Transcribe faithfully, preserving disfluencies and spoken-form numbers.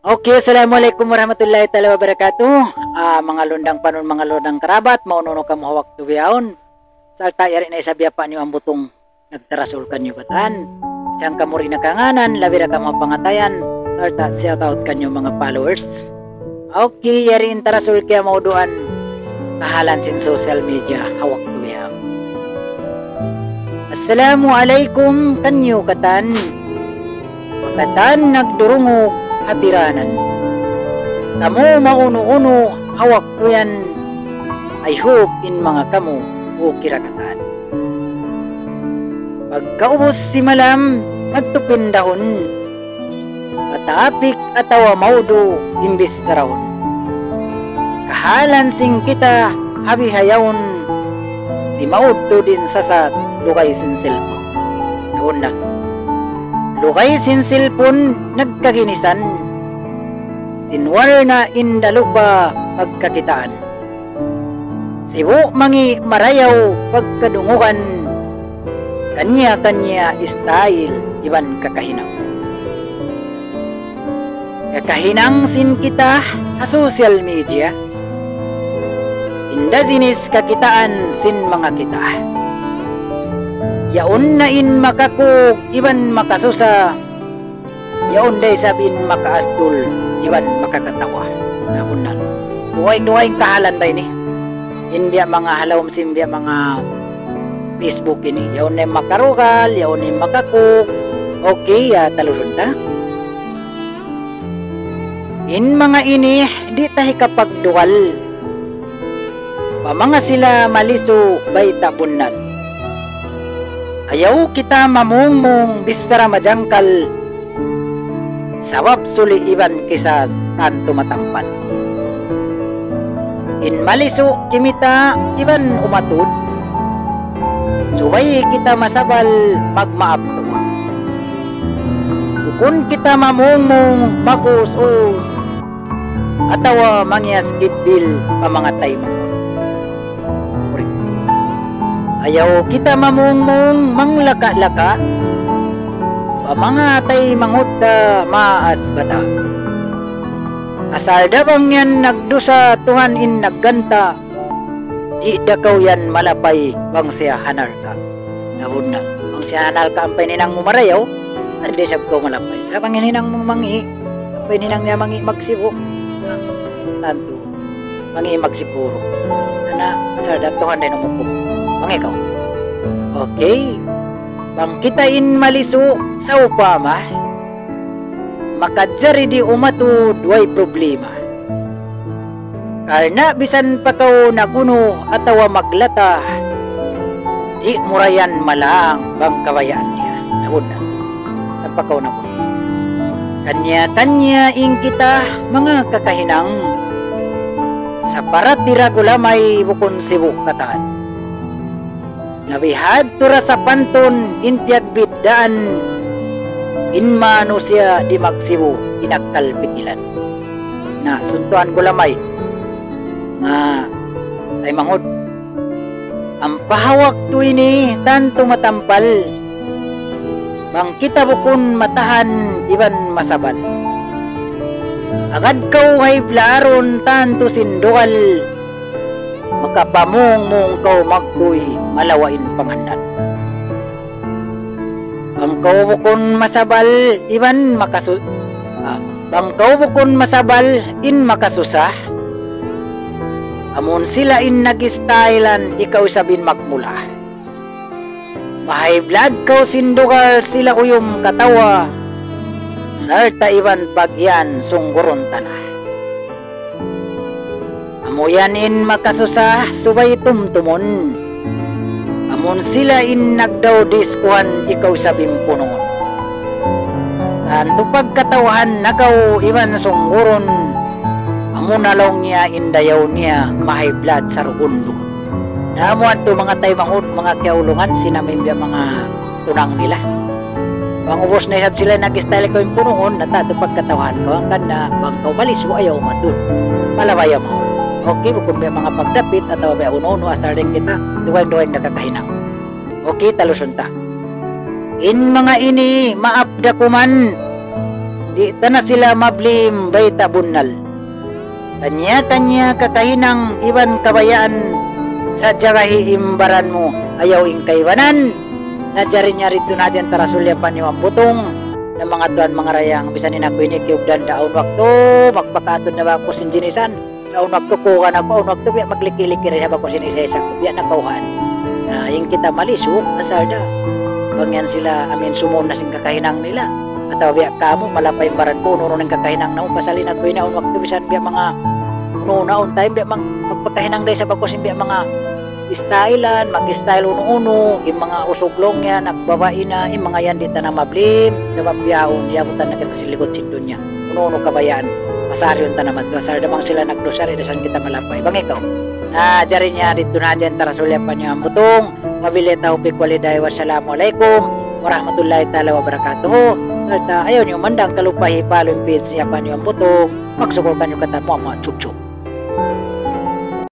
Okay, assalamu alaykum warahmatullahi taala wabarakatuh. Ah, manga lundang panun, manga lundang karabat, maunu-unu kamu ha waktu bihaun. Sarta' yari na isab biya' pa niyu hambuuk nagtarasul kaniyu katan. Misan kamu di' na kangānan, labi da kamu ha pangatayan, sarta' shout out kaniyu manga followers. Okay, yari in tarasul kiya mauduan kahalan sin social media ha waktu bihaun. Assalamu alaykum kaniyu katan. Katan nagdurungug ha tiranan. Kamu maunu-unu ha waktu yan, I hope in manga kamu okay ra katan. Pagkaubus simalam, madtu pindahun. Patapik atawa maudu' in bissarahun. Kahalan sin kita ha bihaun, di' maudtu' din sasat lugay sin cellphone. Nauna, lugay sin cellphone nagkaginisan. Sin warna' inda lupa pagkakitaan. Sibu' mangi' marayaw pagkadungugan, kaniya-kaniya style iban kakahinang. Kakahinang sin kita ha social media, inda jinis kakitaan sin manga kita. Yaun na in makakug iban makasusa, yaun da isab in makaastul iban makakatawa. Na bunnal. Dugaing-dugaing kahalan ba ini? In biya' manga halaum sin biya' manga Facebook ini. Yaun na in makarugal, yaun na in makakug. Okay, ya, talusun ta. In manga ini, di' ta hikapagdugal. Pa manga sila malisu' bayta' bunnal. Ayaw kita mamungmung bichara majangkal, sabab suli' iban kisas tantu matampal. In malisu' kimita' iban umatud, subay kita masabal magmaap tuud. Bukun kita mamungmung mag-us-us, atawa mangiyas gibbil pa manga taymanghud. Ayaw kita mamungmung manglaka'-laka', pa manga taymanghud ta maas bata'. Asal da bang yan nagdusa Tuhan in nagganta', di' da kaw yan malapay bang siya ha narka'. Na bunnal. Bang siya ha narka' ampa in hinang mu marayaw, di' da isab kaw malapay. Sa' bang in hinang mu mangi', ampa in hinang niya mangi' magsibu', tantu mangi' magsiguru. Ana, asal da Tuhan da in umukum. Mangi' kaw. Okay. Bang kita in malisu' sawpama, makajari di' umatud way problema. Karna' bisan pa kaw nagunu atawa maglata, di' mu ra yan malang bang kabayaan niya. Na bunnal. Bisan pa kaw nagunu. Kaniya-kaniya in kita manga kakahinang, sa' paratira gulamay bukun sibu' katan. Na bihadtu ra sapantun in piyagbiddaan, in manusiya' di' magsibu' in akkal pikilan. Na, suntuan gulamay. Na, taymanghud. Ampa ha waktu ini tantu matampal. Bang kita bukun matahan iban masabal. Agad kaw hayblaarun tantu sin dugal, makapamungmung kaw magtuy malawa' in pangannal. Bang kaw bukun masabal iban makasu-, ah, bang kaw bukun masabal in makasusa, amun sila in nag-stylean ikaw isab in magmula. Mahayblaad kaw sin dugal sila uyum katawa, sarta' iban pag-iyan sunggurun ta na. Amu yan in makasusa subay tumtumun. Amun sila in nagdaw diskuhan ikaw isab in punungun. Tantu pagkatawahan na kaw iban sunggurun, amu na laung niya in dayaw niya mahayblaad saruun-duun. Na amu yadtu manga taymanghud, manga kiyaulungan, sin amu in biya' manga tunang nila. Bang ubus na isab sila nag-style kaw in punungun, na tantu pagkatawahan kaw, hangkan na bang kaw malisu' ayaw umatud. Malabay amu. Okay, bukun biya' manga pagdapit atawa biya' unu-unu, asal dayn kita dugaing-dugaing da kakahinang. Okay, talusun ta. In manga ini, maap da kuman. Di' ta na sila mablim, bayta' bunnal. Tanya-tanya kakahinang iban kabayaan, sadja gahi' in baran mu, ayaw in kaibanan. Na jari niya didtu na hadja in tarasul ya paniyu Ambutong, na manga tuwan manga dayang, bisan in aku ini kiyugdan da awn waktu, magpakaatud na ba aku sin jinisan. Sa' awn waktu kuha na aku, awn waktu biya' magliki-liki da isab aku sin isa-isa ku, biya' na kawhaan. Na, in kita malisuk, asal da. Bang yan sila, amin, sumūng na sin kakahinang nila. Atawa biya' kamu, malapay in baran ku, unu-unu in kakahinang namu', pasal in aku ini, awn waktu bisan biya' manga, unu-unu, awn time, biya' mang-, magpakahinang da isab aku sin biya' manga stylean, mag-style unu-unu, in manga usug laung yan, nagbabai na, in manga yan di' ta na mablim, sabab bihaun, iyabutan na kita sin ligut sin dunya. Unu-unu kabayaan, pasarihun ta na madtu, asal da bang sila nagdusa, di' da isab kita malapay. Bang ikaw? Na, jari niya, didtu na hadja in tarasul ya paniyu Ambutong, wabillahi tawfiq wal hidayah, wassalamu alaykum warahmatullahi ta'ala wabarakatuh. Sarta' ayaw niyu mandang kalupahi follow in page ya paniyu Ambutong, magsukul kaniyu katan mu, amma, chuk chuk.